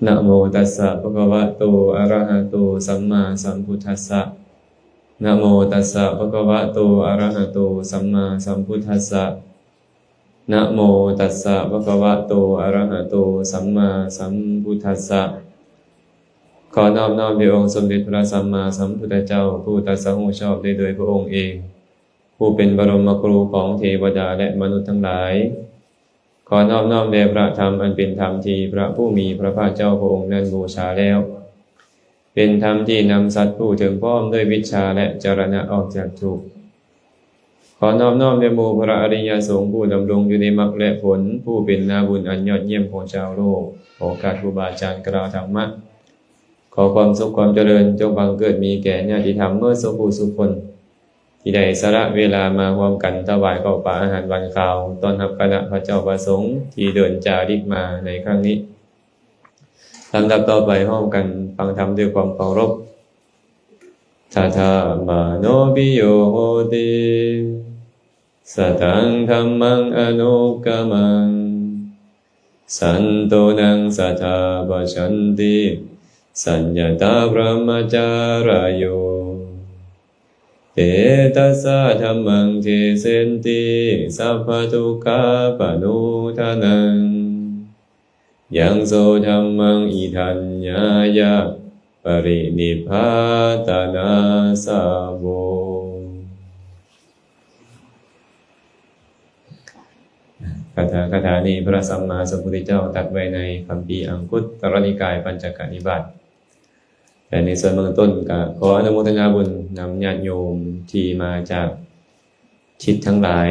ນະໂມຕັດສະ ພະຄະວະໂຕ ອະຣະຫະໂຕ ສຳມາສຳພຸດທັດສະ ນະໂມຕັດສະ ພະຄະວະໂຕ ອະຣະຫະໂຕ ສຳມາສຳພຸດທັດສະ ນະໂມຕັດສະ ພະຄະວະໂຕ ອະຣະຫະໂຕ ສຳມາສຳພຸດທັດສະ ຂໍນອບນ້ອມແດ່ອົງສົມເດັດພະສຳມາສຳພຸດທະເຈົ້າ ຜູ້ຕັດສະຮູ້ຊອບໄດ້ໂດຍພະອົງເອງ ຜູ້ເປັນບະລົມມະຄູຂອງເທວະດາ ແລະ ມະນຸດທັງຫຼາຍ. ຂໍນອບນ້ອມແດ່ພະທຳ ອັນເປັນທຳທີ່ພະຜູ້ມີພະພາກເຈົ້າພະອົງນັ້ນບູຊາແລ້ວ ເປັນທຳທີ່ນຳສັດຜູ້ເຖິງພ້ອມດ້ວຍວິດຊາ ແລະ ຈະລະນະອອກຈາກທຸກ. ຂໍນອບນ້ອມແດ່ໝູ່ພະອະລິຍະສົງ ຜູ້ດຳລົງຢູ່ໃນມັກ ແລະ ຜົນ ຜູ້ເປັນນາບຸນອັນຍອດຢ້ຽມຂອງຊາວໂລກ. ໂອກາດຄູບາອາຈານກ່າວທຳມະ ຂໍຄວາມສຸກຄວາມຈະເລີນ ຈົ່ງບັງເກີດມີແກ່ຍາດຕິທຳເໝິດສູ່ຜູ້ສູ່ຄົນ ທີ່ໄດ້ສະຫຼະເວລາມາຮ່ວມກັນຖວາຍເຂົ້າປາອາຫານຫວານຄາວ ຕ້ອນຮັບຄະນະພະເຈົ້າພະສົງທີ່ເດີນຈາລິກມາໃນຄັ້ງນີ້. ລຳດັບຕໍ່ໄປ ຮ່ວມກັນຟັງທຳດ້ວຍຄວາມເຄົາລົບ. ທະທະມາໂນປິໂຍໂຫຕິ ສະຕັງທຳມັງອະນຸກກະມັງ ສັນໂຕນັງສັດທາພະຊັນຕິ ສັນຍະຕາພະຣະມະຈາລະໂຍ ເຕຕັດສະທຳມັງເທເສນຕິ ສັບພະທຸກຂາປະນູທະນັງ ຍັງໂສທຳມັງອິທັນຍາຍະ ປະລິນິບພາຕະນາສາໂວ. ຄາຖາ ຄາຖານີ້ພະສຳມາສຳພຸດທະເຈົ້າຕັດໄວ້ໃນຄຳພີອັງຄຸດຕະລະນິກາຍ ປັນຈະກະນິບາດ ແລະ ໃນສ່ວນເບື້ອງຕົ້ນກໍຂໍອະນຸໂມທະນາບຸນນຳຍາດໂຍມທີ່ມາຈາກ ທິດທັງຫຼາຍ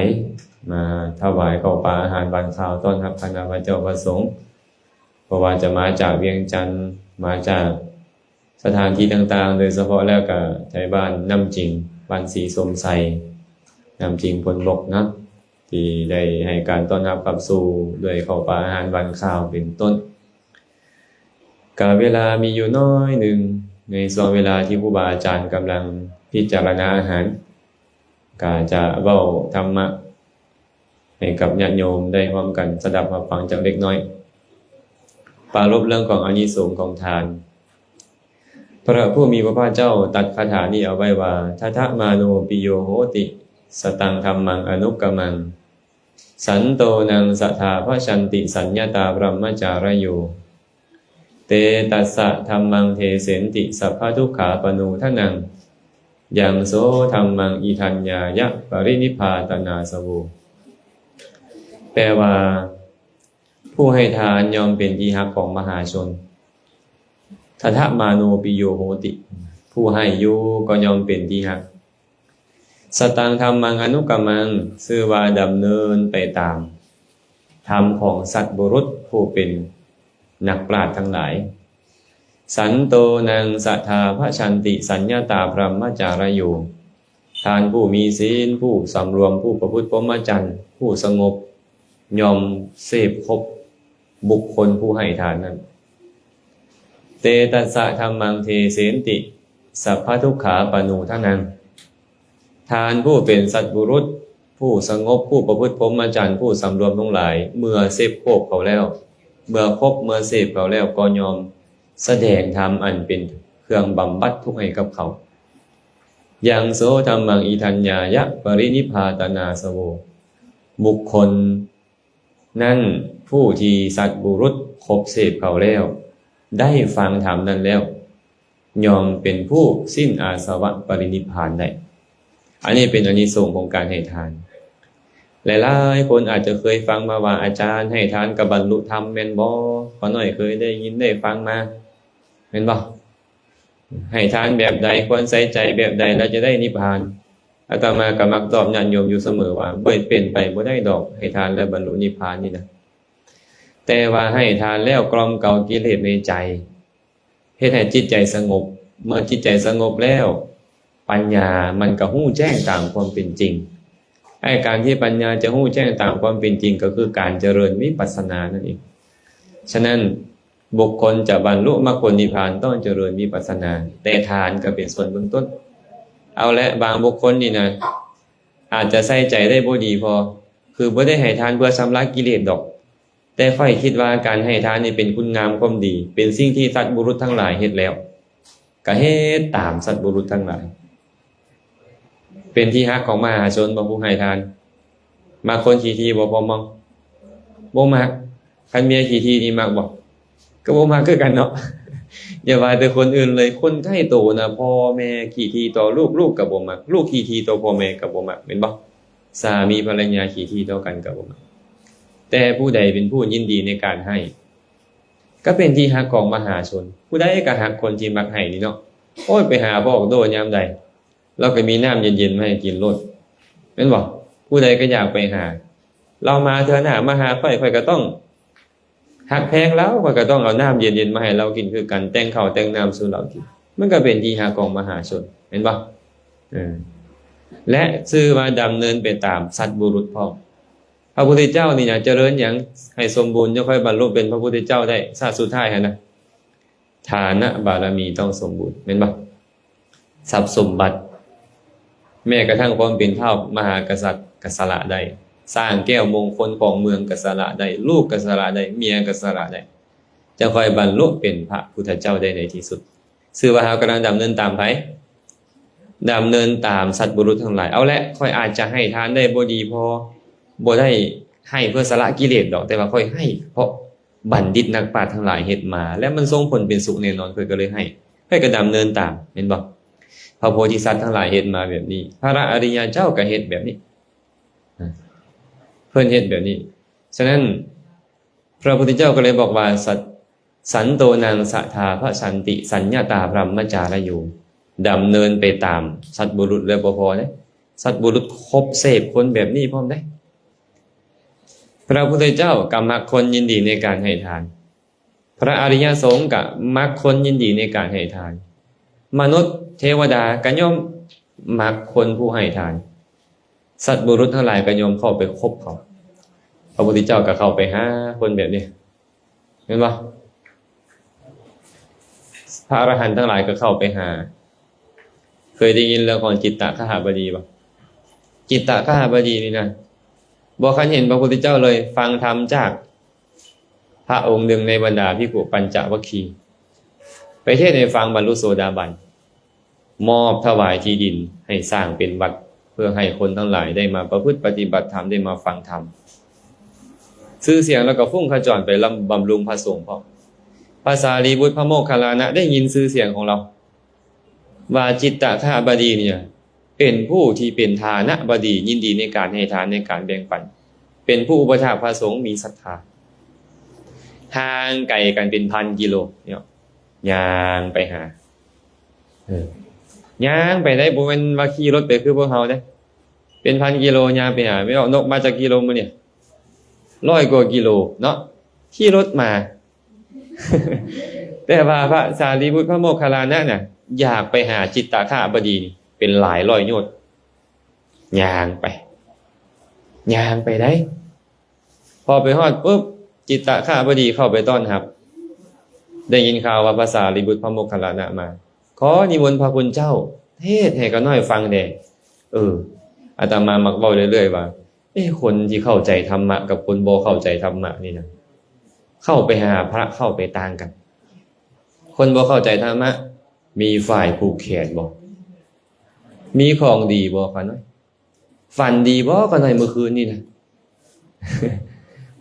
ມາຖວາຍເຂົ້າປາອາຫານຫວານຄາວຕ້ອນຮັບຄະນະພະເຈົ້າພະສົງ ບໍ່ວ່າຈະມາຈາກວຽງຈັນ ມາຈາກສະຖານທີ່ຕ່າງໆ ໂດຍສະເພາະແລ້ວກະໄທບ້ານນ້ຳຈິງ ບ້ານສີສົມໄຊ ນ້ຳຈິງພົນບົກເນາະ ທີ່ໄດ້ໃຫ້ການຕ້ອນຮັບຂັບສູ່ດ້ວຍເຂົ້າປາອາຫານຫວານຄາວເປັນຕົ້ນ. ກະເວລາມີຢູ່ໜ້ອຍໜຶ່ງ ໃນຊ່ວງເວລາທີ່ຄູບາອາຈານກຳລັງພິຈາລະນາອາຫານ ກະຈະເວົ້າທຳມະໃຫ້ກັບຍາດໂຍມໄດ້ຮ່ວມກັນສະດັບຮັບຟັງຈັກເລັກນ້ອຍ ປາລົບເລື່ອງຂອງອານິສົງຂອງທານ. ພະຜູ້ມີພະພາກເຈົ້າຕັດຄາຖານີ້ເອົາໄວ້ວ່າ ທະທະມາໂນປິໂຍໂຫຕິ ສະຕັງທຳມັງອະນຸກກະມັງ ສັນໂຕນັງສັດທາພະຊັນຕິ ສັນຍະຕາພະຣະມະຈາລະໂຍ ເຕຕັດສະທຳມັງເທເສນຕິ ສັບພະທຸກຂາປະນູທະນັງ ຍັງໂສທຳມັງອິທັນຍາຍະ ປະລິນິບພາຕະນາສາໂວ. ແປວ່າ ຜູ້ໃຫ້ທານຍ່ອມເປັນທີ່ຮັກຂອງມະຫາຊົນ. ທະທະມາໂນປິໂຍໂຫຕິ ຜູ້ໃຫ້ຢູ່ກໍຍ່ອມເປັນທີ່ຮັກ. ສະຕັງທຳມັງອະນຸກກະມັງ ຊື່ວ່າດຳເນີນໄປຕາມທຳຂອງສັດບຸລຸດຜູ້ເປັນນັກປາດທັງຫຼາຍ. ສັນໂຕນັງສັດທາພະຊັນຕິ ສັນຍະຕາພະຣະມະຈາລະໂຍ ທ່ານຜູ້ມີສິນ ຜູ້ສຳລວມ ຜູ້ປະພຶດພົມມະຈັນ ຜູ້ສະຫງົບ ຍ່ອມເສບຄົບບຸກຄົນຜູ້ໃຫ້ທານນັ້ນ. ເຕຕັດສະທຳມັງເທເສນຕິ ສັບພະທຸກຂາປະນູທະນັງ ທ່ານຜູ້ເປັນສັດບຸລຸດ ຜູ້ສະຫງົບ ຜູ້ປະພຶດພົມມະຈັນ ຜູ້ສຳລວມທັງຫຼາຍ ເມື່ອເສບຄົບເຂົາແລ້ວ ເມື່ອຄົບ ເມື່ອເສບເຂົາແລ້ວ ກໍຍ່ອມສະແດງທຳອັນເປັນເຄື່ອງບຳບັດທຸກໃຫ້ກັບເຂົາ. ຍັງໂສທຳມັງອິທັນຍາຍະ ປະລິນິບພາຕະນາສາໂວ ບຸກຄົນ ນັ້ນ ຜູ້ທີ່ສັດບຸລຸດຄົບເສບເຂົາແລ້ວ ໄດ້ຟັງທຳນັ້ນແລ້ວ ຍ່ອມເປັນຜູ້ສິ້ນອາສະວະປະລິນິບພານໄດ້. ອັນນີ້ເປັນອານິສົງຂອງການໃຫ້ທານ. ຫຼາຍໆຄົນອາດຈະເຄີຍຟັງມາວ່າ ອາຈານ ໃຫ້ທານກໍບັນລຸທຳແມ່ນບໍ່? ຂ້ານ້ອຍເຄີຍໄດ້ຍິນໄດ້ຟັງມາ ແມ່ນບໍ່? ໃຫ້ທານແບບໃດ ຄວນໃສ່ໃຈແບບໃດ ແລ້ວຈະໄດ້ນິບພານ. ອາດຕະມາກໍມັກຕອບຍາດໂຍມຢູ່ສະເໝີວ່າ ບໍ່ເປັນໄປບໍ່ໄດ້ດອກ ໃຫ້ທານແລ້ວບັນລຸນິບພານນີ້ນະ. ແຕ່ວ່າໃຫ້ທານແລ້ວກລ່ອມເກົາກິເລດໃນໃຈ ເຮັດໃຫ້ຈິດໃຈສະຫງົບ. ເມື່ອຈິດໃຈສະຫງົບແລ້ວ ປັນຍາມັນກໍຮູ້ແຈ້ງຕາມຄວາມເປັນຈິງ. ໄອ້ການທີ່ປັນຍາຈະຮູ້ແຈ້ງຕາມຄວາມເປັນຈິງ ກໍຄືການຈະເລີນວິປັດສະນານັ້ນເອງ. ສະນັ້ນ ບຸກຄົນຈະບັນລຸມັກຜົນນິບພານຕ້ອງຈະເລີນວິປັດສະນາ, ແຕ່ທານກໍເປັນສ່ວນເບື້ອງຕົ້ນ. ເອົາແຫຼະ ບາງບຸກຄົນນີ້ນະ ອາດຈະໃສ່ໃຈໄດ້ບໍ່ດີພໍ, ຄືບໍ່ໄດ້ໃຫ້ທານເພື່ອຊຳລະກິເລດດອກ, ແຕ່ຂ້ອຍຄິດວ່າການໃຫ້ທານນີ້ເປັນຄຸນງາມຄວາມດີ, ເປັນສິ່ງທີ່ສັດບຸລຸດທັງຫຼາຍເຮັດແລ້ວ, ກະເຮັດຕາມສັດບຸລຸດທັງຫຼາຍ. ເປັນທີ່ຮັກຂອງມະຫາຊົນບໍ່ ຜູ້ໃຫ້ທານ? ມັກຄົນຂີ້ຖີ່ບໍ່ ພໍ່ເມົາ? ບໍ່ມັກ. ຄັນເມຍຂີ້ຖີ່ນີ້ມັກບໍ່? ກໍບໍ່ມັກຄືກັນເນາະ. ຢ່າວ່າແຕ່ຄົນອື່ນເລີຍ, ຄົນໃກ້ໂຕນະ ພໍ່ແມ່ຂີ້ຖີ່ຕໍ່ລູກ, ລູກກໍບໍ່ມັກ, ລູກຂີ້ຖີ່ຕໍ່ພໍ່ແມ່ກໍບໍ່ມັກ, ແມ່ນບໍ່? ສາມີພັນລະຍາຂີ້ຖີ່ຕໍ່ກັນກໍບໍ່ມັກ. ແຕ່ຜູ້ໃດເປັນຜູ້ຍິນດີໃນການໃຫ້ ກໍເປັນທີ່ຮັກຂອງມະຫາຊົນ. ຜູ້ໃດກໍຮັກຄົນທີ່ມັກໃຫ້ນີ້ເນາະ. ໂອ້ຍ ໄປຫາພໍ່ໂຕຍາມໃດ ລາວກໍມີນ້ຳເຢັນໆມາໃຫ້ກິນໂລດ ແມ່ນບໍ່? ຜູ້ໃດກໍຢາກໄປຫາ. ລາວມາເທື່ອໜ້າມາຫາຂ້ອຍ, ຂ້ອຍກໍຕ້ອງຮັກແພງລາວ, ຂ້ອຍກໍຕ້ອງເອົານ້ຳເຢັນໆມາໃຫ້ລາວກິນຄືກັນ, ແຕ່ງເຂົ້າແຕ່ງນ້ຳສູ່ລາວກິນ. ມັນກໍເປັນທີ່ຮັກຂອງມະຫາຊົນ ແມ່ນບໍ່? ເອີ ແລະ ຊື່ວ່າດຳເນີນໄປຕາມສັດບຸລຸດພ້ອມ. ພະພຸດທະເຈົ້ານີ້ນະ ຈະເລີນຫຍັງໃຫ້ສົມບູນ ຈັ່ງຄ່ອຍບັນລຸເປັນພະພຸດທະເຈົ້າໄດ້ ຊາດສຸດທ້າຍຫັ້ນນະ. ທານະບາລະມີຕ້ອງສົມບູນ ແມ່ນບໍ່? ຊັບສົມບັດ ແມ້ກະທັ່ງຄວາມເປັນທ້າວມະຫາກະສັດກະສະຫຼະໄດ້, ສ້າງແກ້ວມົງຄົນຂອງເມືອງກະສະຫຼະໄດ້, ລູກກະສະຫຼະໄດ້, ເມຍກະສະຫຼະໄດ້, ຈັ່ງຄ່ອຍບັນລຸເປັນພະພຸດທະເຈົ້າໄດ້ໃນທີ່ສຸດ. ຊື່ວ່າເຮົາກຳລັງດຳເນີນຕາມໃຜ? ດຳເນີນຕາມສັດບຸລຸດທັງຫຼາຍ. ເອົາແຫຼະ, ຂ້ອຍອາດຈະໃຫ້ທານໄດ້ບໍ່ດີພໍ, ບໍ່ໄດ້ໃຫ້ເພື່ອສະຫຼະກິເລດດອກ, ແຕ່ວ່າຂ້ອຍໃຫ້ເພາະບັນດິດນັກປາດທັງຫຼາຍເຮັດມາ ແລະ ມັນສົ່ງຜົນເປັນສຸກແນ່ນອນ, ຂ້ອຍກໍເລີຍໃຫ້, ຂ້ອຍກໍດຳເນີນຕາມ, ແມ່ນບໍ່? ພະໂພທິສັດທັງຫຼາຍເຮັດມາແບບນີ້, ພະອະລິຍະເຈົ້າກໍເຮັດແບບນີ້, ເພິ່ນເຮັດແບບນີ້. ສະນັ້ນ ພະພຸດທະເຈົ້າກໍເລີຍບອກວ່າ ສັນ ສັນໂຕນັງສັດທາພະສັນຕິ ສັນຍະຕາບຣຳມະຈາລະໂຍ. ດຳເນີນໄປຕາມສັດບຸລຸດແລ້ວບໍ່ພໍເດ້, ສັດບຸລຸດຄົບເສບຄົນແບບນີ້ພ້ອມເດ້. ພະພຸດທະເຈົ້າກໍມັກຄົນຍິນດີໃນການໃຫ້ທານ, ພະອະລິຍະສົງກໍມັກຄົນຍິນດີໃນການໃຫ້ທານ, ມະນຸດເທວະດາກໍຍ່ອມມັກຄົນຜູ້ໃຫ້ທານ, ສັດບຸລຸດທັງຫຼາຍກໍຍ່ອມເຂົ້າໄປຄົບເຂົາ. ພະພຸດທະເຈົ້າກໍເຂົ້າໄປຫາຄົນແບບນີ້. ແມ່ນບໍ່? ພະອະລະຫັນທັງຫຼາຍກໍເຂົ້າໄປຫາ. ເຄີຍໄດ້ຍິນເລື່ອງຂອງຈິດຕະຄະຫະບະດີບໍ່? ຈິດຕະຄະຫະບະດີນີ້ນະ ບໍ່ຄັນເຫັນພະພຸດທະເຈົ້າເລີຍ, ຟັງທຳຈາກພະອົງໜຶ່ງໃນບັນດາພິກຂຸປັນຈະວັກຄີ ໄປເທດໃຫ້ຟັງ, ບັນລຸໂສດາບັນ. ມອບຖວາຍທີ່ດິນໃຫ້ສ້າງເປັນວັດ ເພື່ອໃຫ້ຄົນທັງຫຼາຍໄດ້ມາປະພຶດປະຕິບັດທຳ, ໄດ້ມາຟັງທຳ. ຊື່ສຽງລາວກໍຟຸ້ງຂະຈອນໄປລຳ ບຳລຸງພະສົງພ້ອມ. ພະສາລີບຸດ ພະໂມກຄັນລານະ ໄດ້ຍິນຊື່ສຽງຂອງລາວວ່າ ຈິດຕະຄະຫະບະດີນີ້ເປັນຜູ້ທີ່ເປັນທານະບະດີ, ຍິນດີໃນການໃຫ້ທານ, ໃນການແບ່ງປັນ, ເປັນຜູ້ອຸປະຖາກພະສົງ, ມີສັດທາ. ຫ່າງໄກກັນເປັນພັນກິໂລເນາະ, ຍ່າງໄປຫາ. ເອີ ຍ່າງໄປໄດ້, ບໍ່ແມ່ນວ່າຂີ່ລົດໄປຄືພວກເຮົາເດ້. ເປັນພັນກິໂລຍ່າງໄປຫາ. ແມ່ນອອກນົກມາຈັກກິໂລມື້ນີ້? ຮ້ອຍກວ່າກິໂລເນາະ, ຂີ່ລົດມາ. ແຕ່ວ່າພະສາລີບຸດ ພະໂມກຄັນລານະນະ ຢາກໄປຫາຈິດຕະຄະຫະບະດີນີ້ ເປັນຫຼາຍຮ້ອຍໂຍດ. ຍ່າງໄປ, ຍ່າງໄປໄດ້. ພໍໄປຮອດປຸບ, ຈິດຕະຄະຫະບະດີເຂົ້າໄປຕ້ອນຮັບ. ໄດ້ຍິນຂ່າວວ່າພະສາລີບຸດ ພະໂມກຄັນລານະມາ, ຂໍນິມົນພະຄຸນເຈົ້າເທດໃຫ້ຂ້ານ້ອຍຟັງແດ່. ເອີ, ອາດຕະມາມັກເວົ້າເລື້ອຍໆວ່າ, ເອ, ຄົນທີ່ເຂົ້າໃຈທຳມະກັບຄົນບໍ່ເຂົ້າໃຈທຳມະນີ້ນະ, ເຂົ້າໄປຫາພະເຂົ້າໄປຕ່າງກັນ. ຄົນບໍ່ເຂົ້າໃຈທຳມະ, ມີຝ້າຍຜູກແຂນບໍ່? ມີຂອງດີບໍ່ຂ້ານ້ອຍ? ຝັນດີບໍ່ຂ້ານ້ອຍມື້ຄືນນີ້ນະ?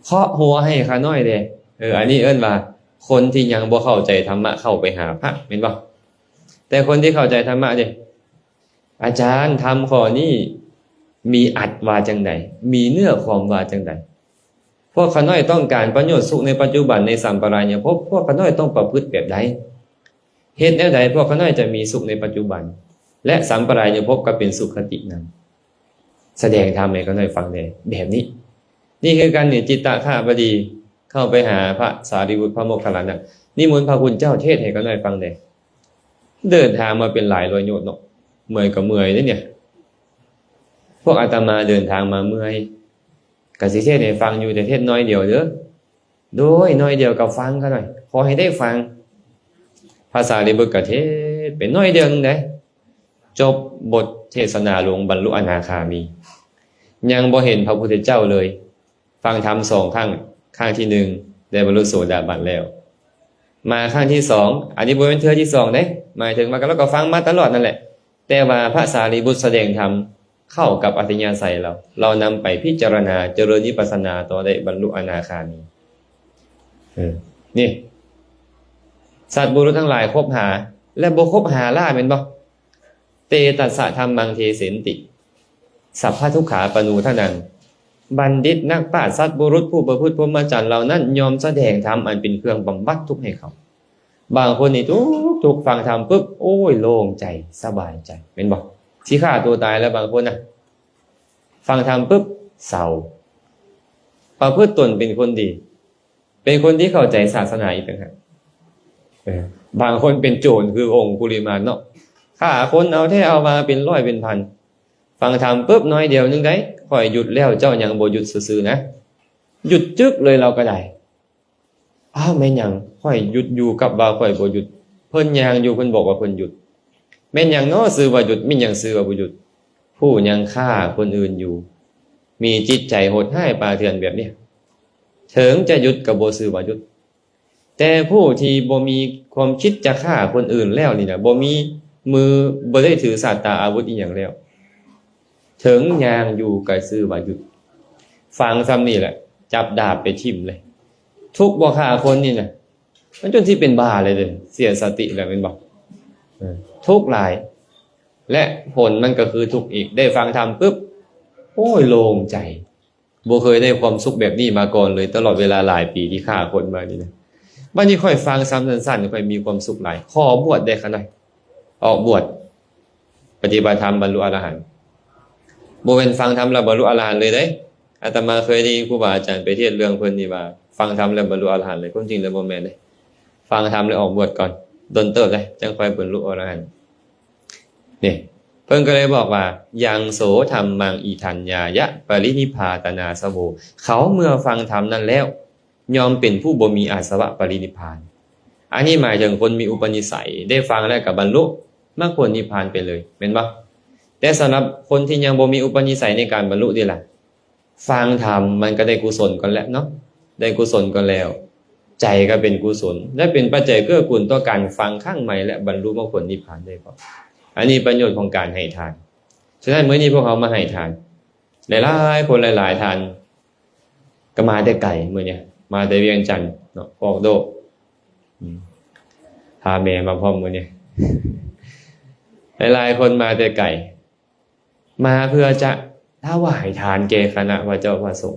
ເຄາະຫົວໃຫ້ຂ້ານ້ອຍແດ່. ເອີ, ອັນນີ້ເອີ້ນວ່າຄົນທີ່ຍັງບໍ່ເຂົ້າໃຈທຳມະເຂົ້າໄປຫາພະ, ແມ່ນບໍ່? ແຕ່ຄົນທີ່ເຂົ້າໃຈທຳມະເດ? ອາຈານ, ທຳຂໍ້ນີ້ມີອັດວ່າຈັ່ງໃດ? ມີເນື້ອຄວາມວ່າຈັ່ງໃດ? ພວກຂ້ານ້ອຍຕ້ອງການປະໂຫຍດສຸກໃນປັດຈຸບັນໃນສຳປະລາຍະພົບ, ພວກຂ້ານ້ອຍຕ້ອງປະພຶດແບບໃດ? ເຮັດແນວໃດພວກຂ້ານ້ອຍຈະມີສຸກໃນປັດຈຸບັນ ແລະ ສຳປະລາຍະພົບກໍເປັນສຸຄະຕິນຳ? ສະແດງທຳໃຫ້ຂ້ານ້ອຍຟັງແດ່ ແບບນີ້. ນີ້ຄືກັນນີ້, ຈິດຕະຄະຫະບະດີເຂົ້າໄປຫາພະສາລີບຸດ ພະໂມກຄັນລານະ, ນິມົນພະຄຸນເຈົ້າເທດໃຫ້ຂ້ານ້ອຍຟັງແດ່. ເດີນທາງມາເປັນຫຼາຍຮ້ອຍໂຍດເນາະ, ເມື່ອຍກໍເມື່ອຍເດ້ເນຍ. ພວກອາດຕະມາເດີນທາງມາເມື່ອຍ, ກໍຊິເທດໃຫ້ຟັງຢູ່, ແຕ່ເທດໜ້ອຍດຽວເດີ. ໂດຍ, ໜ້ອຍດຽວກໍຟັງຂ້ານ້ອຍ, ຂໍໃຫ້ໄດ້ຟັງ. ພະສາລີບຸດກໍເທດໄປໜ້ອຍດຽວໜຶ່ງໃດ, ຈົບບົດເທດສະໜາລົງບັນລຸອະນາຄາມີ, ຍັງບໍ່ເຫັນພະພຸດທະເຈົ້າເລີຍ. ຟັງທຳສອງຄັ້ງ, ຄັ້ງທີໜຶ່ງ ໄດ້ບັນລຸໂສດາບັນແລ້ວ ມາຄັ້ງທີສອງ ອັນນີ້ບໍ່ແມ່ນເທື່ອທີສອງເດ້ ໝາຍເຖິງວ່າ ລາວກໍຟັງມາຕະຫຼອດນັ້ນແຫຼະ ແຕ່ວ່າພະສາລີບຸດສະແດງທຳເຂົ້າກັບອັດທະຍາໄສລາວ ລາວນຳໄປພິຈາລະນາຈະເລີນວິປັດສະນາຕໍ່ໄດ້ບັນລຸອະນາຄາມີ. ເອີ ນີ້ ສັດບຸລຸດທັງຫຼາຍຄົບຫາ ແລະ ບໍ່ຄົບຫາລ້າແມ່ນບໍ່? ເຕຕັດສະທຳມັງເທເສນຕິ ສັບພະທຸກຂາປະນູທະນັງ ບັນດິດນັກປາດສັດບຸລຸດຜູ້ປະພຶດພົມມະຈັນເຫຼົ່ານັ້ນ ຍ່ອມສະແດງທຳອັນເປັນເຄື່ອງບຳບັດທຸກໃຫ້ເຂົາ. ບາງຄົນນີ້ທຸກໆ ຟັງທຳປຶບ ໂອ້ຍ ໂລ່ງໃຈ ສະບາຍໃຈ ແມ່ນບໍ່? ຊິຂ້າຕົວຕາຍແລ້ວບາງຄົນນະ ຟັງທຳປຶບ ເຊົາ ປະພຶດຕົນເປັນຄົນດີ ເປັນຄົນທີ່ເຂົ້າໃຈສາສະໜາອີກຕ່າງຫາກ. ເອີ ບາງຄົນເປັນໂຈນຄືອົງຄຸລິມານເນາະ ຂ້າຄົນເອົາແທ້ເອົາວ່າເປັນຮ້ອຍເປັນພັນ ຟັງທຳປຶບ ໜ້ອຍດຽວໜຶ່ງໄດ໋ ຂ້ອຍຢຸດແລ້ວ ເຈົ້າຍັງບໍ່ຢຸດຊື່ໆນະ ຢຸດຈຶ່ກເລີຍລາວກໍໄດ້. ອ້າວ ແມ່ນຫຍັງ? ຂ້ອຍຢຸດຢູ່ກັບວ່າຂ້ອຍບໍ່ຢຸດ. ເພິ່ນຍ່າງຢູ່ ເພິ່ນບອກວ່າເພິ່ນຢຸດ. ແມ່ນຫຍັງເນາະຊື່ວ່າຢຸດ? ແມ່ນຫຍັງຊື່ວ່າບໍ່ຢຸດ? ຜູ້ຍັງຂ້າຄົນອື່ນຢູ່ ມີຈິດໃຈໂຫດຮ້າຍປ່າເຖື່ອນແບບນີ້ ເຖິງຈະຢຸດກໍບໍ່ຊື່ວ່າຢຸດ. ແຕ່ຜູ້ທີ່ບໍ່ມີຄວາມຄິດຈະຂ້າຄົນອື່ນແລ້ວນີ້ນະ ບໍ່ມີມື ບໍ່ໄດ້ຖືສາດຕາອາວຸດອີ່ຫຍັງແລ້ວ ເຖິງຍ່າງຢູ່ກໍຊື່ວ່າຢຸດ. ຟັງສ່ຳນີ້ແຫຼະ ຈັບດາບໄປຖິ້ມເລີຍ. ທຸກບໍ່ຂ້າຄົນນີ້ນະ ມັນຈົນຊິເປັນບ້າເລີຍເດ້ ເສຍສະຕິແລ້ວແມ່ນບໍ່? ເອີ ທຸກຫຼາຍ ແລະ ຜົນມັນກໍຄືທຸກອີກ. ໄດ້ຟັງທຳປຶບ ໂອ້ຍ ໂລ່ງໃຈ. ບໍ່ເຄີຍໄດ້ຄວາມສຸກແບບນີ້ມາກ່ອນເລີຍ ຕະຫຼອດເວລາຫຼາຍປີທີ່ຂ້າຄົນມານີ້ນະ. ບັດນີ້ຂ້ອຍຟັງສ່ຳສັ້ນໆ ຂ້ອຍມີຄວາມສຸກຫຼາຍ ຂໍບວດໄດ້ຂ້ານ້ອຍ ອອກບວດ ປະຕິບັດທຳບັນລຸອະລະຫັນ. ບໍ່ແມ່ນຟັງທຳແລ້ວບັນລຸອະລະຫັນເລີຍເດ້. ອາດຕະມາເຄີຍໄດ້ຍິນຄູບາອາຈານໄປເທດເລື່ອງເພິ່ນນີ້ວ່າ ຟັງທຳແລ້ວບັນລຸອະລະຫັນເລີຍ. ຄວາມຈິງແລ້ວບໍ່ແມ່ນເດ້. ຟັງທຳແລ້ວອອກບວດກ່ອນ ດົນເຕີບເດ້ ຈັ່ງຄ່ອຍບັນລຸອະລະຫັນ. ນີ້ ເພິ່ນກໍເລີຍບອກວ່າ ຍັງໂສທຳມັງ ອິທັນຍາຍະ ປະລິນິບພາຕະນາສະໂວ ເຂົາເມື່ອຟັງທຳນັ້ນແລ້ວ ຍ່ອມເປັນຜູ້ບໍ່ມີອາສະວະປະລິນິບພານ. ອັນນີ້ໝາຍເຖິງຄົນມີອຸປະນິໄສ ໄດ້ຟັງແລ້ວກໍບັນລຸມັກຜົນນິບພານໄປເລີຍ ແມ່ນບໍ່? ແຕ່ສຳລັບຄົນທີ່ຍັງບໍ່ມີອຸປະນິໄສໃນການບັນລຸເດລະ ຟັງທຳມັນກໍໄດ້ກຸສົນກ່ອນແຫຼະເນາະ ໄດ້ກຸສົນກ່ອນແລ້ວ ໃຈກໍເປັນກຸສົນ ແລະ ເປັນປັດໄຈເກື້ອກູນຕໍ່ການຟັງຄັ້ງໃໝ່ ແລະ ບັນລຸມັກຜົນນິບພານໄດ້ພ້ອມ. ອັນນີ້ປະໂຫຍດຂອງການໃຫ້ທານ. ສະນັ້ນ ມື້ນີ້ພວກເຮົາມາໃຫ້ທານ ຫຼາຍໆຄົນ ຫຼາຍໆທ່ານ ກໍມາແຕ່ໄກມື້ນີ້ ມາແຕ່ວຽງຈັນເນາະ ພວກໂດ ອືມ ພາແມ່ມາພ້ອມມື້ນີ້ ຫຼາຍໆຄົນມາແຕ່ໄກ ມາເພື່ອຈະຖວາຍທານແກ່ຄະນະພະເຈົ້າພະສົງ.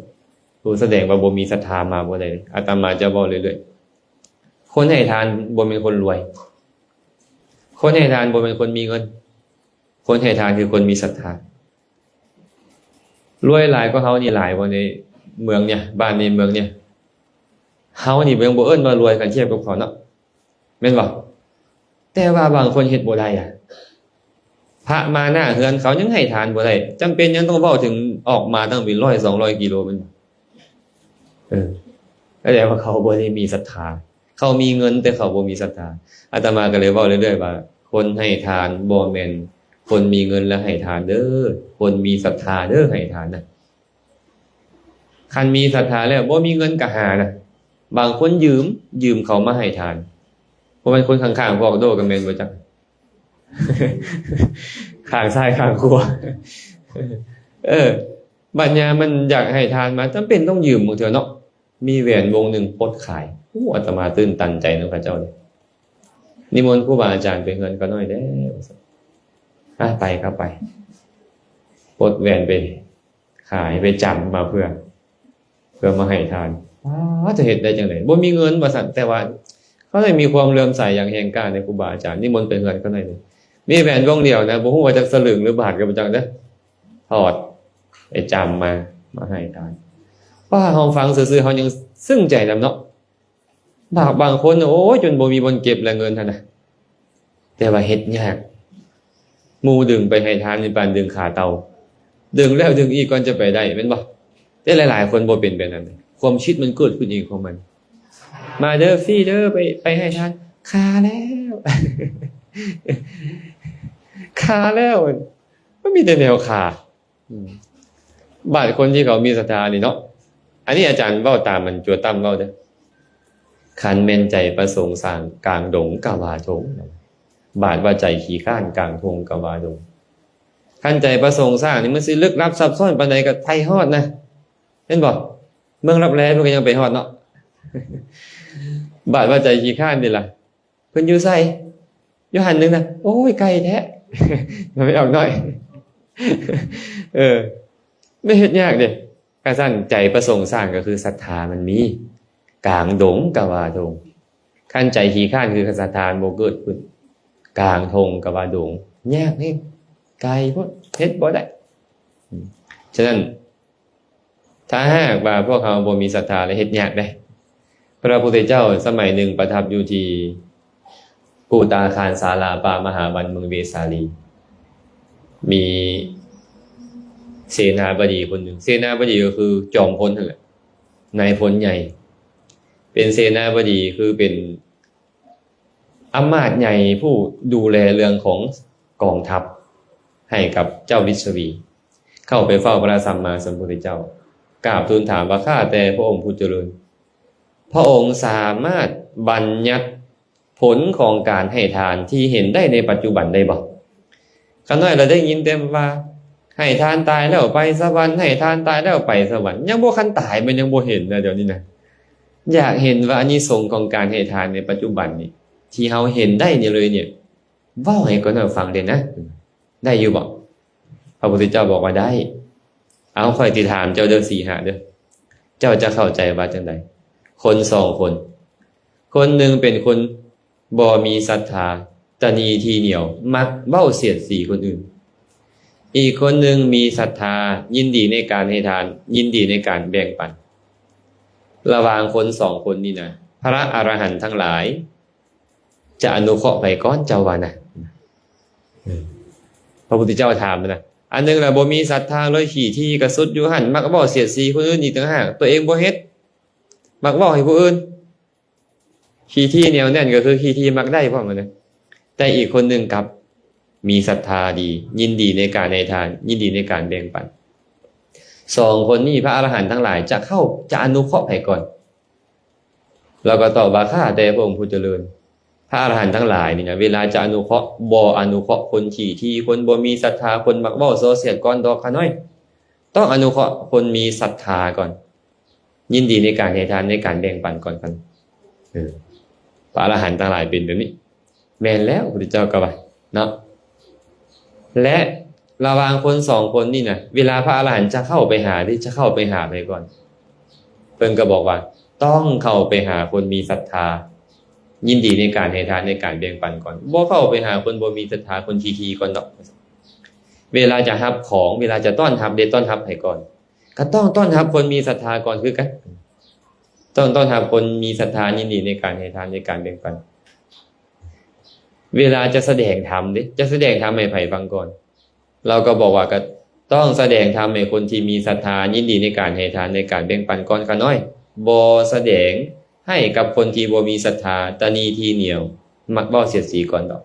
ໂອ້ ສະແດງວ່າບໍ່ມີສັດທາມາບໍ່ໄດ້ເລີຍ. ອາດຕະມາຈະເວົ້າເລື້ອຍໆ ຄົນໃຫ້ທານບໍ່ແມ່ນຄົນລວຍ, ຄົນໃຫ້ທານບໍ່ແມ່ນຄົນມີເງິນ, ຄົນໃຫ້ທານຄືຄົນມີສັດທາ. ລວຍຫຼາຍກວ່າເຮົານີ້ຫຼາຍບໍ່ໃນເມືອງນີ້ ບ້ານນີ້ເມືອງນີ້? ເຮົານີ້ຍັງບໍ່ເອີ້ນວ່າລວຍຄັນທຽບກັບເຂົາເນາະ ແມ່ນບໍ່? ແຕ່ວ່າບາງຄົນເຮັດບໍ່ໄດ້ອະ ພະມາໜ້າເຮືອນເຂົາຍັງໃຫ້ທານບໍ່ໄດ້ ຈຳເປັນຫຍັງຕ້ອງເວົ້າເຖິງອອກມາຕັ້ງເປັນຮ້ອຍສອງຮ້ອຍກິໂລແມ່ນບໍ່? ເອີ ສະແດງວ່າເຂົາບໍ່ໄດ້ມີສັດທາ. ເຂົາມີເງິນແຕ່ເຂົາບໍ່ມີສັດທາ. ອາດຕະມາກໍເລີຍເວົ້າເລື້ອຍໆວ່າ ຄົນໃຫ້ທານບໍ່ແມ່ນຄົນມີເງິນແລ້ວໃຫ້ທານເດີ້, ຄົນມີສັດທາເດີ້ໃຫ້ທານນະ. ຄັນມີສັດທາແລ້ວບໍ່ມີເງິນກໍຫານະ. ບາງຄົນຢືມ, ຢືມເຂົາມາໃຫ້ທານ. ບໍ່ແມ່ນຄົນຂ້າງໆພວກໂດກໍແມ່ນບໍ່ຈັກ ຂ້າງຊ້າຍຂ້າງຂວາ. ເອີ ບັດຍາມມັນຢາກໃຫ້ທານມາ ຈຳເປັນຕ້ອງຢືມບາງເທື່ອເນາະ. ມີແຫວນວົງໜຶ່ງປົດຂາຍ. ໂອ້ ອາດຕະມາຕື່ນຕັນໃຈນຳເຂົາເຈົ້າເດ້. ນິມົນຄູບາອາຈານໄປເຮືອນຂ້ານ້ອຍແດ່ ວ່າຊັ້ນ. ອາ ໄປກໍໄປ. ປົດແຫວນໄປຂາຍ ໄປຈຳມາເພື່ອ ເພື່ອມາໃຫ້ທານ. ອ້າ ຈະເຮັດໄດ້ຈັ່ງໃດ? ບໍ່ມີເງິນ ວ່າຊັ້ນ. ແຕ່ວ່າເຂົາໄດ້ມີຄວາມເຫຼື້ອມໃສຢ່າງແຮງກ້າໃນຄູບາອາຈານ. ນິມົນໄປເຮືອນຂ້ານ້ອຍເດ້. ມີແຫວນວົງດຽວນະ ບໍ່ຮູ້ວ່າຈັກສະຫຼຶງຫຼືບາດກໍບໍ່ຈັກເດີ້. ຖອດໄປຈຳມາ ມາໃຫ້ທານ. ວ່າເຮົາຟັງຊື່ໆ ເຮົາຍັງຊຶ້ງໃຈນຳເນາະ. ບາງ ບາງຄົນ ໂອ້ຍ ຈົນບໍ່ມີບ່ອນເກັບແລ້ວເງິນຫັ້ນນະ ແຕ່ວ່າເຮັດຍາກ. ໝູ່ດຶງໄປໃຫ້ທານນີ້ປານດຶງຂາເຕົ່າ. ດຶງແລ້ວດຶງອີກກ່ອນຈະໄປໄດ້ ແມ່ນບໍ່? ແຕ່ຫຼາຍໆຄົນບໍ່ເປັນແບບນັ້ນ. ຄວາມຄິດມັນເກີດຂຶ້ນເອງຂອງມັນ. ມາເດີ້ ຟຣີເດີ້ ໄປ ໄປໃຫ້ທານ. ຄາແລ້ວ ຄາແລ້ວ. ມັນມີແຕ່ແນວຄາ. ອືມ ບາດຄົນທີ່ເຂົາມີສັດທານີ້ເນາະ, ອັນນີ້ອາຈານເວົ້າຕາມມັນຈົວຕຳເວົ້າເດີ້. ຄັນແມ່ນໃຈປະສົງສ້າງ ກາງດົງກະວ່າດົງ, ບາດວ່າໃຈຂີ້ຄ້ານ ກາງທົ່ງກະວ່າດົງ. ຄັນໃຈປະສົງສ້າງນີ້ມັນຊິລຶກລັບຊັບຊ້ອນປານໃດກໍໄປຮອດນະ, ເຫັນບໍ່? ເມືອງລັບແລເພິ່ນກໍຍັງໄປຮອດເນາະ. ບາດວ່າໃຈຂີ້ຄ້ານເດລະ? ເພິ່ນຢູ່ໃສ? ຢູ່ຫັ້ນໜຶ່ງນະ. ໂອ້ຍ ໄກແທ້. ໄປອອກໜ້ອຍ. ເອີ ໄດ້ເຮັດຍາກເດ້. ກະຊັ້ນໃຈປະສົງສ້າງກໍຄືສັດທາມັນມີ, ກາງດົງກະວ່າດົງ. ຄັນໃຈຂີ້ຄ້ານຄືສັດທາມັນບໍ່ເກີດຂຶ້ນ, ກາງທົ່ງກະວ່າດົງ. ຍາກເດ້, ໄກໂພດ, ເຮັດບໍ່ໄດ້. ອືມ ສະນັ້ນ ຖ້າຫາກວ່າພວກເຮົາບໍ່ມີສັດທາແລ້ວເຮັດຍາກເດ້. ພະພຸດທະເຈົ້າສະໄໝໜຶ່ງປະທັບຢູ່ທີ່ພູຕາຄານສາລາປ່າມະຫາວັນເມືອງເວສາລີ, ມີເສນາບໍດີຄົນໜຶ່ງ. ເສນາບໍດີກໍຄືຈອມພົນນັ້ນແຫຼະ, ນາຍພົນໃຫຍ່, ເປັນເສນາບໍດີ ຄືເປັນ ອຳມາດໃຫຍ່ຜູ້ດູແລເລື່ອງຂອງກອງທັບໃຫ້ກັບເຈົ້າລິດສະວີ ເຂົ້າໄປເຝົ້າພະສຳມາສຳພຸດທະເຈົ້າ, ກາບທູນຖາມວ່າ ຂ້າແຕ່ພະອົງຜູ້ຈະເລີນ, ພະອົງສາມາດບັນຍັດຜົນຂອງການໃຫ້ທານທີ່ເຫັນໄດ້ໃນປັດຈຸບັນໄດ້ບໍ່? ຂ້ານ້ອຍລະໄດ້ຍິນແຕ່ວ່າ ໃຫ້ທານຕາຍແລ້ວໄປສະຫວັນ, ໃຫ້ທານຕາຍແລ້ວໄປສະຫວັນ, ຍັງບໍ່ທັນຕາຍ ມັນຍັງບໍ່ເຫັນນະ ດຽວນີ້ນະ. ຢາກເຫັນວ່າອານິສົງຂອງການໃຫ້ທານໃນປັດຈຸບັນນີ້ ທີ່ເຮົາເຫັນໄດ້ນີ້ເລີຍນີ້ ເວົ້າໃຫ້ຂ້ານ້ອຍຟັງແດ່ນະ, ໄດ້ຢູ່ບໍ່? ພະພຸດທະເຈົ້າບອກວ່າໄດ້. ເອົາ ຂ້ອຍຊິຖາມເຈົ້າເດີ້ ສີຫະເດີ້, ເຈົ້າຈະເຂົ້າໃຈວ່າຈັ່ງໃດ? ຄົນສອງຄົນ, ຄົນໜຶ່ງເປັນຄົນບໍ່ມີສັດທາ, ຕະໜີທີ່ໜຽວ, ມັກເວົ້າສຽດສີຄົນອື່ນ. ອີກຄົນໜຶ່ງມີສັດທາ, ຍິນດີໃນການໃຫ້ທານ, ຍິນດີໃນການແບ່ງປັນ. ລະຫວ່າງຄົນສອງຄົນນີ້ນະ, ພະອະລະຫັນທັງຫຼາຍ ຈະອະນຸເຄາະໃຜກ່ອນ ເຈົ້າວ່ານະ? ເອີ ພະພຸດທະເຈົ້າຖາມນະ. ອັນໜຶ່ງລະບໍ່ມີສັດທາເລີຍ, ຂີ້ຖີ່ກະສຸດຢູ່ຫັ້ນ, ມັກເວົ້າສຽດສີຄົນອື່ນອີກຕ່າງຫາກ, ຕົວເອງບໍ່ເຮັດ, ມັກເວົ້າໃຫ້ຜູ້ອື່ນ. ຂີ້ຖີ່ໜຽວແໜ້ນ ກໍຄືຂີ້ຖີ່ມັກໄດ້ພ້ອມນະ, ແຕ່ອີກຄົນໜຶ່ງກັບມີສັດທາດີ, ຍິນດີໃນການໃຫ້ທານ, ຍິນດີໃນການແບ່ງປັນ. ສອງຄົນນີ້ ພະອະລະຫັນທັງຫຼາຍຈະເຂົ້າ, ຈະອະນຸເຄາະໃຜກ່ອນ? ລາວກໍຕອບວ່າ ຂ້າແຕ່ພະອົງຜູ້ຈະເລີນ, ພະອະລະຫັນທັງຫຼາຍນີ້ນະ ເວລາຈະອະນຸເຄາະ ບໍ່ອະນຸເຄາະຄົນຂີ້ຖີ່, ຄົນບໍ່ມີສັດທາ, ຄົນມັກເວົ້າສໍ້ສຽດກ່ອນດອກຂ້ານ້ອຍ. ຕ້ອງອະນຸເຄາະຄົນມີສັດທາກ່ອນ, ຍິນດີໃນການໃຫ້ທານ, ໃນການແບ່ງປັນກ່ອນ. ເອີ ພະອະລະຫັນທັງຫຼາຍເປັນແບບນີ້. ແມ່ນແລ້ວ, ພະພຸດທະເຈົ້າກໍວ່າເນາະ. ແລະ ລະຫວ່າງຄົນສອງຄົນນີ້ນະ, ເວລາພະອະລະຫັນຈະເຂົ້າໄປຫາເດ, ຈະເຂົ້າໄປຫາໃຜກ່ອນ? ເພິ່ນກໍບອກວ່າ ຕ້ອງເຂົ້າໄປຫາຄົນມີສັດທາ, ຍິນດີໃນການໃຫ້ທານ, ໃນການແບ່ງປັນກ່ອນ. ບໍ່ເຂົ້າໄປຫາຄົນບໍ່ມີສັດທາ, ຄົນຂີ້ຖີ່ກ່ອນດອກ. ເວລາຈະຮັບຂອງ, ເວລາຈະຕ້ອນຮັບເດ, ຕ້ອນຮັບໃຜກ່ອນ? ກໍຕ້ອງຕ້ອນຮັບຄົນມີສັດທາກ່ອນຄືກັນ. ຕ້ອງຕ້ອນຮັບຄົນມີສັດທາ, ຍິນດີໃນການໃຫ້ທານ, ໃນການແບ່ງປັນ. ເວລາຈະສະແດງທຳເດ, ຈະສະແດງທຳໃຫ້ໃຜຟັງກ່ອນ? ລາວກໍບອກວ່າ ກໍຕ້ອງສະແດງທຳໃຫ້ຄົນທີ່ມີສັດທາ, ຍິນດີໃນການໃຫ້ທານ, ໃນການແບ່ງປັນກ່ອນຂ້ານ້ອຍ. ບໍ່ສະແດງໃຫ້ກັບຄົນທີ່ບໍ່ມີສັດທາ, ຕະໜີທີ່ໜຽວ, ມັກເວົ້າສຽດສີກ່ອນດອກ.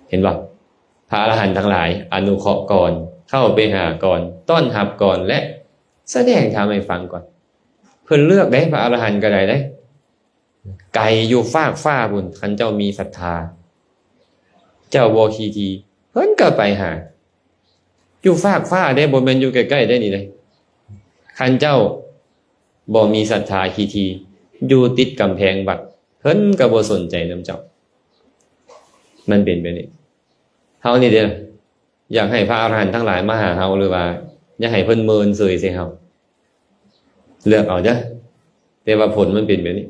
ເຫັນບໍ່? ພະອະລະຫັນທັງຫຼາຍ ອະນຸເຄາະກ່ອນ, ເຂົ້າໄປຫາກ່ອນ, ຕ້ອນຮັບກ່ອນ ແລະ ສະແດງທຳໃຫ້ຟັງກ່ອນ. ເພິ່ນເລືອກເດ້, ພະອະລະຫັນກໍໄດ້ເດ້. ໄກຢູ່ຟາກຟ້າພຸ້ນ, ຄັນເຈົ້າມີສັດທາ, ເຈົ້າບໍ່ຂີ້ຖີ່, ເພິ່ນກໍໄປຫາ. ຢູ່ຟາກຟ້າເດ້, ບໍ່ແມ່ນຢູ່ໃກ້ໆເດ້ນີ້ເດ້. ຄັນເຈົ້າບໍ່ມີສັດທາ, ຂີ້ຖີ່, ຢູ່ຕິດກຳແພງວັດ, ເພິ່ນກໍບໍ່ສົນໃຈນຳເຈົ້າ. ມັນເປັນແບບນີ້. ເຮົານີ້ເດ້, ຢາກໃຫ້ພະອະລະຫັນທັງຫຼາຍມາຫາເຮົາ ຫຼືວ່າຢາກໃຫ້ເພິ່ນເມີນເຊີຍໃສ່ເຮົາ? ເລືອກເອົາເດີ້. ແຕ່ວ່າຜົນມັນເປັນແບບນີ້.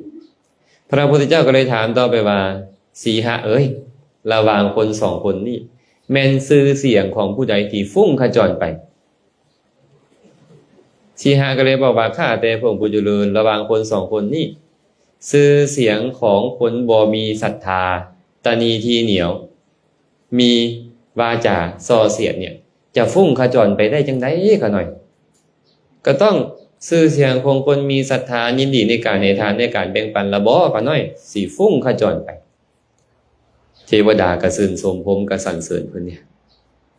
ພະພຸດທະເຈົ້າກໍເລີຍຖາມຕໍ່ໄປວ່າ, ສີຫະເອີຍ, ລະຫວ່າງຄົນສອງຄົນນີ້ ແມ່ນຊື່ສຽງຂອງຜູ້ໃດທີ່ຟຸ້ງຂະຈອນໄປ? ສີຫະກໍເລີຍບອກວ່າ, ຂ້າແຕ່ພະອົງຜູ້ຈະເລີນ, ລະຫວ່າງຄົນສອງຄົນນີ້ ຊື່ສຽງຂອງຄົນບໍ່ມີສັດທາ, ຕະໜີທີ່ໜຽວ, ມີວາຈາສໍ້ສຽດເນຍ ຈະຟຸ້ງຂະຈອນໄປໄດ້ຈັ່ງໃດຂະນ້ອຍ? ກໍຕ້ອງຊື່ສຽງຂອງຄົນມີສັດທາ, ຍິນດີໃນການໃຫ້ທານ, ໃນການແບ່ງປັນລະບໍຂະນ້ອຍ ຊິຟຸ້ງຂະຈອນໄປ. ເທວະດາກໍຊື່ນຊົມ, ພົມກໍສັນເສີນເພິ່ນເນຍ.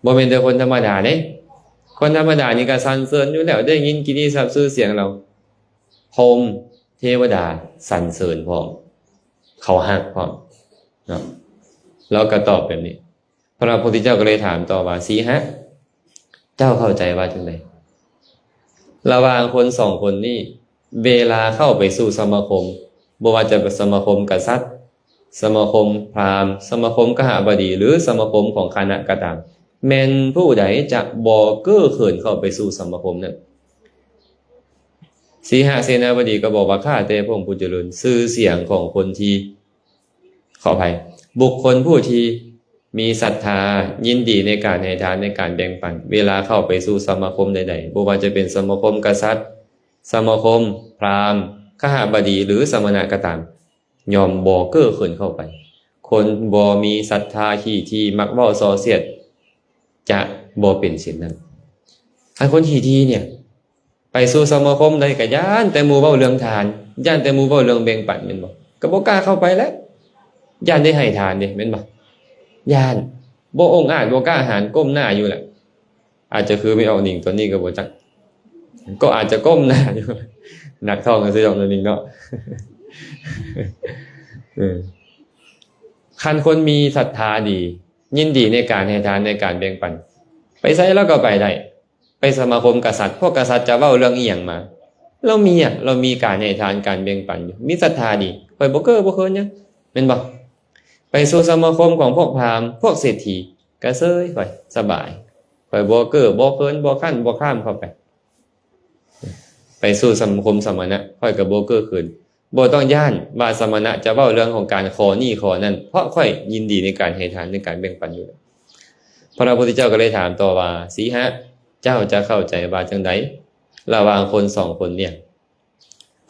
ບໍ່ແມ່ນແຕ່ຄົນທຳມະດາເດ້, ຄົນທຳມະດານີ້ກໍສັນເສີນຢູ່ແລ້ວ, ໄດ້ຍິນກິດຕິສັບຊື່ສຽງລາວ. ພົມ ເທວະດາສັນເສີນພ້ອມ ເຂົາຮັກພ້ອມເນາະ. ລາວກໍຕອບແບບນີ້. ພະພຸດທະເຈົ້າກໍເລີຍຖາມຕໍ່ວ່າ ສີຫະ ເຈົ້າເຂົ້າໃຈວ່າຈັ່ງໃດ? ລະຫວ່າງຄົນສອງຄົນນີ້ ເວລາເຂົ້າໄປສູ່ສະມາຄົມ ບໍ່ວ່າຈະເປັນສະມາຄົມກະສັດ, ສະມາຄົມພຣາມ, ສະມາຄົມຄະຫະບະດີ ຫຼື ສະມາຄົມຂອງຄະນະກໍຕາມ, ແມ່ນຜູ້ໃດຈະບໍ່ເກ້ອເຂີນເຂົ້າໄປສູ່ສະມາຄົມນັ້ນ? ສີຫະເສນາບໍດີກໍບອກວ່າ ຂ້າແຕ່ພະອົງຜູ້ຈະເລີນ, ຊື່ສຽງຂອງຄົນທີ່ ຂໍອະໄພ, ບຸກຄົນຜູ້ທີ່ມີສັດທາ ຍິນດີໃນການໃຫ້ທານ ໃນການແບ່ງປັນ ເວລາເຂົ້າໄປສູ່ສະມາຄົມໃດໆ, ບໍ່ວ່າຈະເປັນສະມາຄົມກະສັດ, ສະມາຄົມພຣາມ, ຄະຫະບະດີ ຫຼື ສະມະນະກໍຕາມ, ຍ່ອມບໍ່ເກ້ອເຂີນເຂົ້າໄປ. ຄົນບໍ່ມີສັດທາຂີ້ຖີ່ມັກເວົ້າສໍ້ສຽດ ຈະບໍ່ເປັນເຊັ່ນນັ້ນ. ຄັນຄົນຂີ້ຖີ່ນີ້ ໄປສູ່ສະມາຄົມໃດກໍຢ້ານແຕ່ໝູ່ເວົ້າເລື່ອງທານ, ຢ້ານແຕ່ໝູ່ເວົ້າເລື່ອງແບ່ງປັນ ແມ່ນບໍ່? ກໍບໍ່ກ້າເຂົ້າໄປແຫຼະ, ຢ້ານໄດ້ໃຫ້ທານເດ້ ແມ່ນບໍ່? ຢ້ານ ບໍ່ອົງອາດ ບໍ່ກ້າຫານ ກົ້ມໜ້າຢູ່ແຫຼະ. ອາດຈະຄືແມ່ອອກນິງຕອນນີ້ກໍບໍ່ຈັກ, ກໍອາດຈະກົ້ມໜ້າຢູ່ ໜັກທ້ອງຊື່ດອກ ນ້ອງນິງເນາະ. ເອີ ຄັນຄົນມີສັດທາດີ ຍິນດີໃນການໃຫ້ທານ ໃນການແບ່ງປັນ, ໄປໃສລາວກໍໄປໄດ້. ໄປສະມາຄົມກະສັດ, ພວກກະສັດຈະເວົ້າເລື່ອງອີ່ຫຍັງມາ, ລາວມີອະ, ລາວມີການໃຫ້ທານ ການແບ່ງປັນຢູ່, ມີສັດທາດີ, ຂ້ອຍບໍ່ເກີ້ບໍ່ເຂີນຫຍັງ ແມ່ນບໍ່? ໄປສູ່ສະມາຄົມຂອງພວກພາມ, ພວກເສດຖີ, ກະເຊີຍ, ຂ້ອຍສະບາຍ, ຂ້ອຍບໍ່ເກີ້ບໍ່ເຂີນ, ບໍ່ຄັນບໍ່ຄາມເຂົ້າໄປ. ໄປສູ່ສະມາຄົມສະມະນະ, ຂ້ອຍກໍບໍ່ເກີ້ເຂີນ, ບໍ່ຕ້ອງຢ້ານວ່າສະມະນະຈະເວົ້າເລື່ອງຂອງການຂໍນີ້ຂໍນັ້ນ, ເພາະຂ້ອຍຍິນດີໃນການໃຫ້ທານ, ໃນການແບ່ງປັນຢູ່ແລ້ວ. ພະພຸດທະເຈົ້າກໍເລີຍຖາມຕໍ່ວ່າ, ສີຫະ, ເຈົ້າຈະເຂົ້າໃຈວ່າຈັ່ງໃດ ລະຫວ່າງຄົນສອງຄົນນີ້?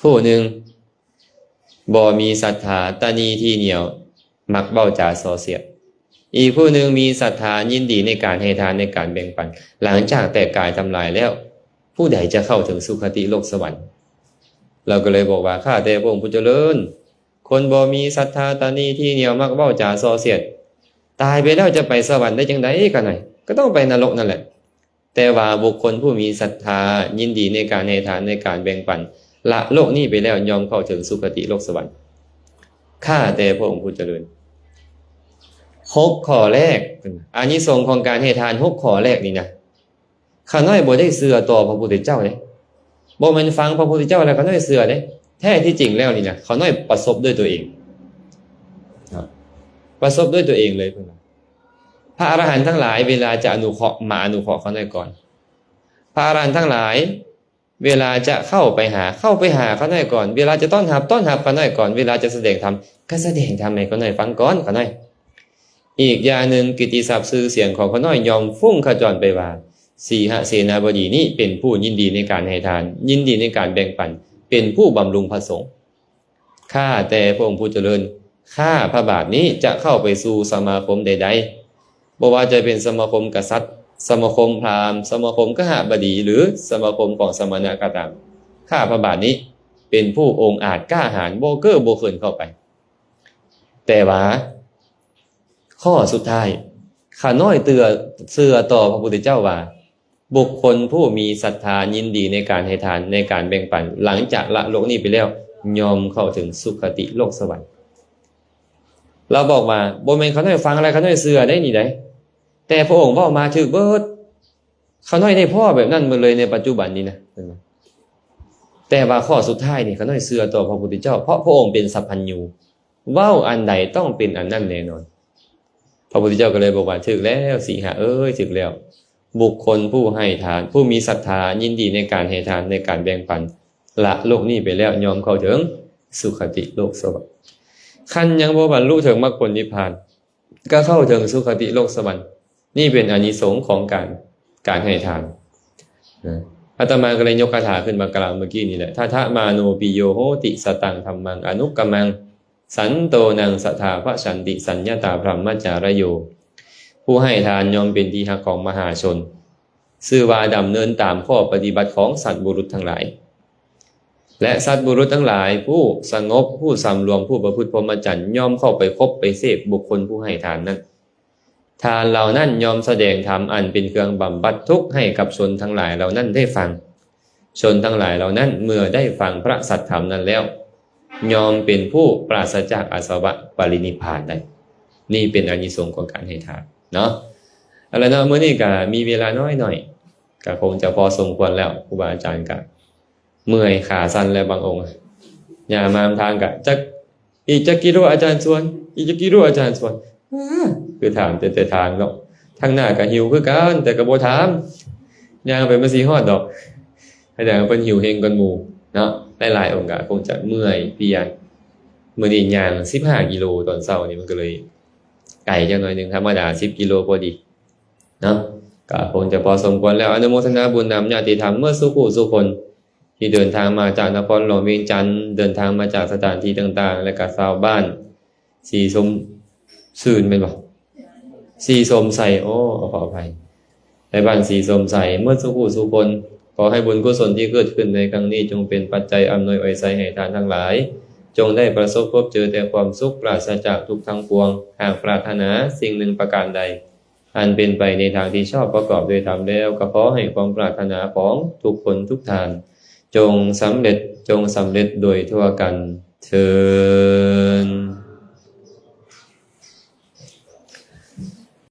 ຜູ້ໜຶ່ງບໍ່ມີສັດທາ, ຕະໜີທີ່ໜຽວ, ມັກເວົ້າຈາສໍ້ສຽດ. ອີກຜູ້ໜຶ່ງມີສັດທາ, ຍິນດີໃນການໃຫ້ທານ, ໃນການແບ່ງປັນ. ຫຼັງຈາກແຕກກາຍທຳລາຍແລ້ວ, ຜູ້ໃດຈະເຂົ້າເຖິງສຸຄະຕິໂລກສະຫວັນ? ລາວກໍເລີຍບອກວ່າ, ຂ້າແຕ່ພະອົງຜູ້ຈະເລີນ, ຄົນບໍ່ມີສັດທາ, ຕະໜີທີ່ໜຽວ, ມັກເວົ້າຈາສໍ້ສຽດ, ຕາຍໄປແລ້ວຈະໄປສະຫວັນໄດ້ຈັ່ງໃດ? ຂ້ານ້ອຍ, ກໍຕ້ອງໄປນະລົກນັ້ນແຫຼະ. ແຕ່ວ່າບຸກຄົນຜູ້ມີສັດທາ, ຍິນດີໃນການໃຫ້ທານ, ໃນການແບ່ງປັນ, ລະໂລກນີ້ໄປແລ້ວ, ຍ່ອມເຂົ້າເຖິງສຸຄະຕິໂລກສະຫວັນ. ຂ້າແຕ່ພະອົງຜູ້ຈະເລີນ, ຫົກຂໍ້ແລກ, ອານິສົງຂອງການໃຫ້ທານຫົກຂໍ້ແລກນີ້ນະ, ຂ້ານ້ອຍບໍ່ໄດ້ເຊື່ອຕໍ່ພະພຸດທະເຈົ້າເດ້. ບໍ່ແມ່ນຟັງພະພຸດທະເຈົ້າແລ້ວຂ້ານ້ອຍເຊື່ອເດ້. ແທ້ທີ່ຈິງແລ້ວນີ້ນະ, ຂ້ານ້ອຍປະສົບດ້ວຍຕົວເອງ. ປະສົບດ້ວຍຕົວເອງເລີຍ, ເພິ່ນວ່າ ພະອະລະຫັນທັງຫຼາຍ ເວລາຈະອະນຸເຄາະ ມາອະນຸເຄາະຂ້ານ້ອຍກ່ອນ. ພະອະລະຫັນທັງຫຼາຍ ເວລາຈະເຂົ້າໄປຫາ ເຂົ້າໄປຫາຂ້ານ້ອຍກ່ອນ, ເວລາຈະຕ້ອນຮັບ ຕ້ອນຮັບຂ້ານ້ອຍກ່ອນ, ເວລາຈະສະແດງທຳ ກໍສະແດງທຳໃຫ້ຂ້ານ້ອຍຟັງກ່ອນ, ຂ້ານ້ອຍ. ອີກຢ່າງໜຶ່ງ, ກິດຕິສັບຊື່ສຽງຂອງຂ້ານ້ອຍຍ່ອມຟຸ້ງຂະຈອນໄປວ່າ ສີຫະເສນາບໍດີນີ້ເປັນຜູ້ຍິນດີໃນການໃຫ້ທານ, ຍິນດີໃນການແບ່ງປັນ, ເປັນຜູ້ບຳລຸງພະສົງ. ຂ້າແຕ່ພະອົງຜູ້ຈະເລີນ, ຂ້າພະບາດນີ້ຈະເຂົ້າໄປສູ່ສະມາຄົມໃດໆ, ບໍ່ວ່າຈະເປັນສະມາຄົມກະສັດ, ສະມາຄົມພາມ, ສະມາຄົມຄະຫະບະດີ ຫຼື ສະມາຄົມຂອງສະມະນະກໍຕາມ, ຂ້າພະບາດນີ້ເປັນຜູ້ອົງອາດກ້າຫານ, ບໍ່ເກີ້ບໍ່ເຂີນເຂົ້າໄປ. ແຕ່ວ່າຂໍ້ສຸດທ້າຍ, ຂ້ານ້ອຍເຊື່ອ ເຊື່ອຕໍ່ພະພຸດທະເຈົ້າວ່າ ບຸກຄົນຜູ້ມີສັດທາຍິນດີໃນການໃຫ້ທານ, ໃນການແບ່ງປັນ, ຫຼັງຈາກລະໂລກນີ້ໄປແລ້ວ, ຍ່ອມເຂົ້າເຖິງສຸຄະຕິໂລກສະຫວັນ. ລາວບອກວ່າ, ບໍ່ແມ່ນຂ້ານ້ອຍຟັງແລ້ວຂ້ານ້ອຍເຊື່ອໄດ໋ນີ້ໃດ໋, ແຕ່ພະອົງເວົ້າມາຖືກເບິດ. ຂ້ານ້ອຍໄດ້ພໍ້ແບບນັ້ນໝົດເລີຍໃນປັດຈຸບັນນີ້ນະ. ແຕ່ວ່າຂໍ້ສຸດທ້າຍນີ້ ຂ້ານ້ອຍເຊື່ອຕໍ່ພະພຸດທະເຈົ້າ, ເພາະພະອົງເປັນສັບພັນຍູ. ເວົ້າອັນໃດຕ້ອງເປັນອັນນັ້ນແນ່ນອນ. ພະພຸດທະເຈົ້າກໍເລີຍບອກວ່າ, ຖືກແລ້ວ ສີຫະເອີຍ, ຖືກແລ້ວ. ບຸກຄົນຜູ້ໃຫ້ທານ, ຜູ້ມີສັດທາ, ຍິນດີໃນການໃຫ້ທານ, ໃນການແບ່ງປັນ, ລະໂລກນີ້ໄປແລ້ວ, ຍ່ອມເຂົ້າເຖິງສຸຄະຕິໂລກສະຫວັນ. ຄັນຍັງບໍ່ບັນລຸເຖິງມັກຜົນນິບພານ, ກໍເຂົ້າເຖິງສຸຄະຕິໂລກສະຫວັນ. ນີ້ເປັນອານິສົງຂອງການ, ການໃຫ້ທານ. ນະ, ອາດຕະມາກໍເລີຍຍົກຄາຖາຂຶ້ນມາກ່າວເມື່ອກີ້ນີ້ແຫຼະ, ທະທະມາໂນປິໂຍໂຫຕິ ສະຕັງທຳມັງອະນຸກກຳມັງ ສັນໂຕນັງສະທາພະສັນຕິ ສັນຍະຕາບຣະມະຈາລະໂຍ. ຜູ້ໃຫ້ທານຍ່ອມເປັນທີ່ຮັກຂອງມະຫາຊົນ. ຊື່ວ່າດຳເນີນຕາມຂໍ້ປະຕິບັດຂອງສັດບຸລຸດທັງຫຼາຍ. ແລະ ສັດບຸລຸດທັງຫຼາຍ ຜູ້ສະຫງົບ, ຜູ້ສຳລວມ, ຜູ້ປະພຶດພົມມະຈັນ ຍ່ອມເຂົ້າໄປຄົບໄປເສບບຸກຄົນຜູ້ໃຫ້ທານນັ້ນ. ທ່ານເຫຼົ່ານັ້ນຍ່ອມສະແດງທຳອັນເປັນເຄື່ອງບຳບັດທຸກໃຫ້ກັບຊົນທັງຫຼາຍເຫຼົ່ານັ້ນໄດ້ຟັງ. ຊົນທັງຫຼາຍເຫຼົ່ານັ້ນ ເມື່ອໄດ້ຟັງພະສັດທຳນັ້ນແລ້ວ ຍ່ອມເປັນຜູ້ປາສະຈາກອາສະວະ ປະລິນິບພານໄດ້. ນີ້ເປັນອານິສົງຂອງການໃຫ້ທານເນາະ. ເອົາລະເນາະ ມື້ນີ້ກະມີເວລານ້ອຍໆ ກະຄົງຈະພໍສົມຄວນແລ້ວ. ຄູບາອາຈານກະເມື່ອຍຂາສັ່ນແລ້ວ ບາງອົງຍ່າງມາທາງກະຈັກ ອີກຈັກກິໂລອາຈານສວນ? ອີກຈັກກິໂລອາຈານສວນ? ອາ ຄືຖາມແຕ່ ແຕ່ທາງເນາະ. ທາງໜ້າກະຫິວຄືກັນ ແຕ່ກະບໍ່ຖາມ. ຍ່າງໄປມັນຊິຮອດດອກ. ແສດງວ່າເພິ່ນຫິວແຮງກວ່າໝູ່ເນາະ. ຫຼາຍໆອົງກະຄົງຈະເມື່ອຍເພຍ. ມື້ນີ້ຍ່າງສິບຫ້າກິໂລຕອນເຊົ້ານີ້ ມັນກະເລີຍໄກຈັກໜ້ອຍໜຶ່ງ. ທຳມະດາສິບກິໂລພໍດີເນາະ. ກະຄົງຈະພໍສົມຄວນແລ້ວ. ອະນຸໂມທະນາບຸນນຳຍາດຕິທຳເໝິດສູ່ຜູ້ສູ່ຄົນ ທີ່ເດີນທາງມາຈາກນະຄອນຫຼວງວຽງຈັນ, ເດີນທາງມາຈາກສະຖານທີ່ຕ່າງໆ ແລະກະຊາວບ້ານສີຊົມຊື່ນ ແມ່ນບໍ່? ສີຊົມໄຊ. ໂອ້ ຂໍອະໄພ ໃນບ້ານສີຊົມໄຊ ເໝິດສູ່ຜູ້ສູ່ຄົນ. ຂໍໃຫ້ບຸນກຸສົນທີ່ເກີດຂຶ້ນໃນຄັ້ງນີ້ ຈົ່ງເປັນປັດໄຈອຳນວຍອວຍໄຊໃຫ້ທ່ານທັງຫຼາຍ ຈົ່ງໄດ້ປະສົບພົບເຈີແຕ່ຄວາມສຸກ ປາສະຈາກທຸກທັງປວງ. ຫາກປາດຖະໜາສິ່ງໜຶ່ງປະການໃດ ອັນເປັນໄປໃນທາງທີ່ຊອບປະກອບດ້ວຍທຳແລ້ວ ກໍຂໍໃຫ້ຄວາມປາດຖະໜາຂອງທຸກຄົນທຸກທ່ານ ຈົ່ງສຳເລັດ ຈົ່ງສຳເລັດໂດຍທົ່ວກັນເທີ້ນ.